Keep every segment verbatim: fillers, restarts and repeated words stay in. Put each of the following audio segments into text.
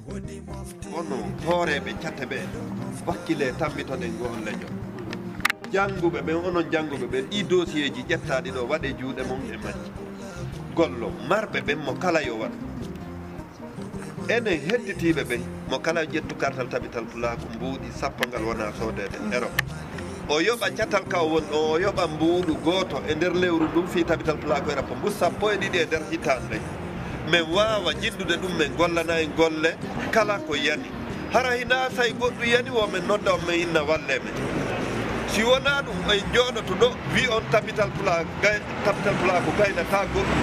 Onon hooreeɓe cate ɓe, wakkilee, tammbitoɗen ngo on leñol. Jannguɓe ɓen, onon jannguɓe ɓen, ɗii dossier ji ƴettaaɗi ɗoo, waɗee juuɗe mon e majji. Gollon, marɓe ɓen, mo kala yo waɗu. Enen hedditiiɓe ɓen, mo kala ƴettu kartal Tabital Pulaaku, mbuuɗi sappo ngal wonaa soodeede, ero. O yoɓa catal ka o woni ɗon, o yoɓa mbuuɗu gooto e nder lewru ndun fii Tabital Pulaaku e rappo mbuuɗi sappo e ɗiɗi e nder hitaande. Men waawa jiɗdude ɗum, men gollana en golle kala ko yani. Hara hinaa say goɗɗum yani wo men nodda on, men inna wallee men. Si wonaa ɗum, en jooɗoto ɗo, wi on Tabital Pulaa-, gay-, Tabital Pulaaku gaynataa goɗɗum.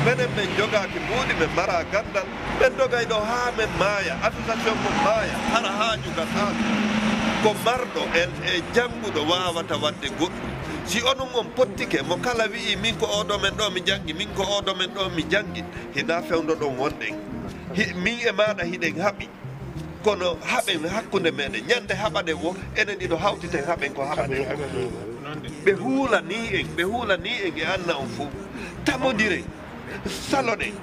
Menen men jogaaki mbuuɗi, men maraa ganndal. Ɓen dogay ɗo haa men maaya, association mon maaya, hara haaju ngan haa ko marɗo e, e jannguɗo waawata waɗde goɗɗum. Si onon on pottike, mo kala wi'i, "Min ko oo domaine ɗo mi janngi, min ko oo domaine ɗo mi janngi," hinaa fewndoɗon wonɗen. Hi-, min e maaɗa hiɗen haɓi. Kono haɓen hakkunde meɗen. Ñande haɓaɗen wo, enen ɗiɗo hawtiten haɓen ko haɓaɗen. Ɓe huulanii en, ɓe huulanii en e anna on fow. Tamondiren. Saloɗen.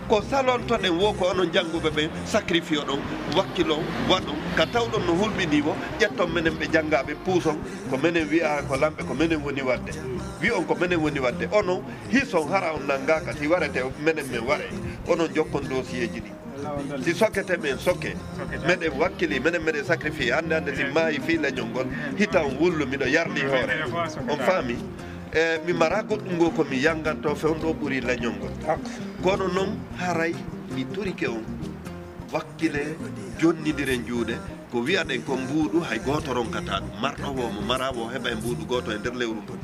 Ko salontoɗen wo ko onon jannguɓe ɓen, sacrifice ɗon, wakkilon, waɗon, ka tawɗon no hulɓinii wo, ƴetton menen ɓe janngaa ɓe, puuson, ko menen wi'aa ko lamɓe, ko menen woni waɗde. Wi'on ko menen woni waɗde. Onon, hison hara on nanngaaka, si warete menen men waree. Onon jokkon dossier ji ɗi. Si sokete men soke, meɗen wakkili, menen meɗen sacrifice, hannde hannde si maayi fii leñol ngol, hita on wullu, miɗo yarlii hoore. On faami? E, mi maraa goɗɗum ngoo ko mi yannganto fewndo ɓuri leñol ngol. Kono non haray mi torike on, wakkile, jonnindiren juuɗe, ko wi'aɗen kon mbuuɗu hay gooto ronkataa ɗum. Marɗo wo mo maraa wo heɓa e mbuuɗu gooto e nder lewru ndun.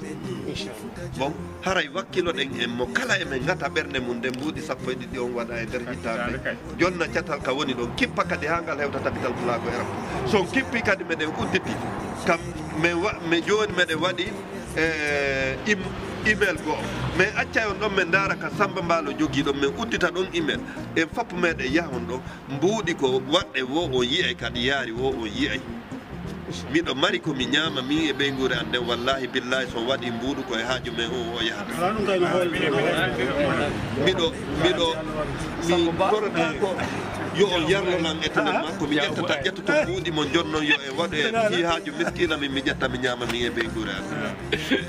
Bon, haray wakkiloɗen en mo kala e men ŋata ɓernde mum nden mbuuɗi sappo e ɗiɗi on waɗa e nder hitaande. Jonna catal ka woni ɗon, kippa kadi haa ngal hewta Tabital Pulaaku e Rap. So on kippi kadi meɗen udditi, kam men wa-, me jooni meɗen waɗi, eh, im-, email goo. Men accay on ɗon, men ndaara ka Samba Mbaalo jogii ɗon, men uddita ɗon email. En fop meɗen yaha on ɗon, mbuuɗi ko waɗɗe wo on yi'ay, kadi yaari wo on yi'ay. Miɗo mari ko mi ñaama, min e ɓeynguure an nden, wallaahi billaahi, so waɗi mbuuɗu ko e haaju men o, o yahata. Alaa ɗum kay no hoolde. Miɗo, miɗo, mi torotaako yo on yarlo lan e telen makko, mi ƴettata, ƴettoto mbuuɗi mo jonnon yo en waɗu e fii haaju miskiina min, mi ƴetta mi ñaama min e ɓeynguure an.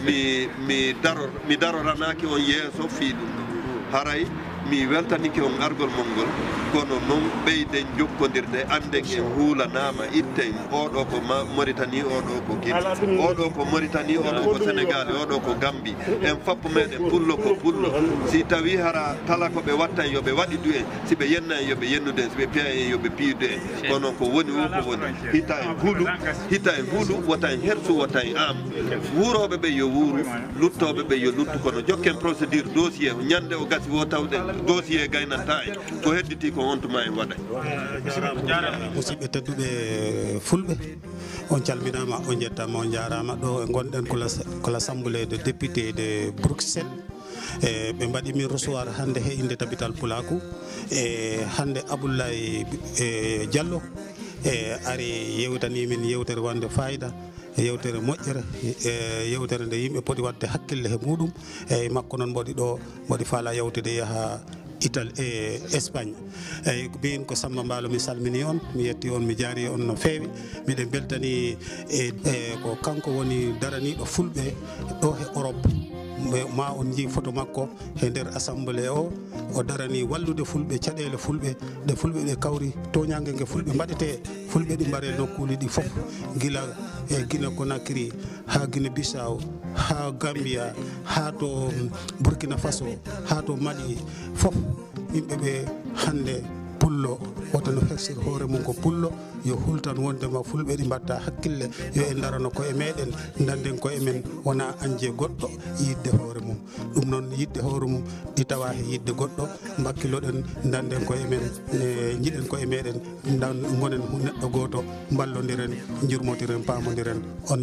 Mi, mi daro, mi daroranaaki on yeeso fii ɗum ɗo. Haray mi weltanike on argol mon ngol, kono non ɓeyden jokkondirde, annden en huulanaama, itten, oo ɗoo ko Ma-, Moritani, oo ɗoo ko Gine, oo ɗoo ko Moritani, oo ɗoo ko Senegaali, oo ɗoo ko Gambi. En fop meɗen pullo ko pullo. Si tawii hara kala ko ɓe watta en, yo ɓe waɗidu en. Si ɓe yenna en, yo ɓe yennudu en. Si ɓe piya en, yo ɓe piydu en. Kono ko woni wo ko woni. Hita en hulu, hita en hulu, wota en hersu, wota en am. Wuurooɓe ɓe yo wuuru, luttooɓe ɓe yo luttu, kono jokken procédure dossier, ñande o gasi wo tawɗen dossier gaynanta en, ko hedditii ko on tuma en waɗay. Musidɓe tedduɓe Fulɓe, on calminaama, on njettaama, on njaaraama. Ɗo e ngonɗen ko la, ko l'Assemblée de députés de Bruxelles. E, ɓe mbaɗi min recevoir hannde he innde Tabital Pulaaku. E, hannde Abdoulaye, e, Diallo, e, ari yewtani min yewtere wonde fayida, yewtere moƴƴere, e, yewtere nde yimɓe poti waɗde hakkille he muɗum. E, makko noon mboɗi ɗo, mboɗi faala yewtude yaha Italie e Espagne. Eyyi, min ko Samba Mbaalo, mi salmini on, mi yetti on, mi jaari on no feewi. Miɗen beltani e, e ko kanko woni daraniiɗo Fulɓe ɗo he Europe. Ma on njii photo makko he nder assemblée o, o darani wallude Fulɓe, caɗeele Fulɓe, ɗe Fulɓe ɗe kawri, tooñaange nge Fulɓe mbaɗetee, Fulɓe ɗi mbaree nokkuuli ɗi fof, gila e Guinée Conakry, haa Guinée Bissau, haa Gambia, haa to, mm, Burkina Faso, haa to Mali, fof yimɓe ɓe hannde pullo, wota no hersir hoore mum ko pullo, yo hultan wondema Fulɓe ɗi mbatta hakkille, yo en ndarano koye meɗen, ndannden koye men, wona anje goɗɗo yiɗde hoore mum. Ɗum noon, yiɗde hoore mum ɗi tawa he yiɗde goɗɗo, mbakkiloɗen, ndannden koye men, e, njiɗen koye meɗen, ndan-, ngonen hu-, neɗɗo gooto, mballondiren, njurmotiren, paamondiren. On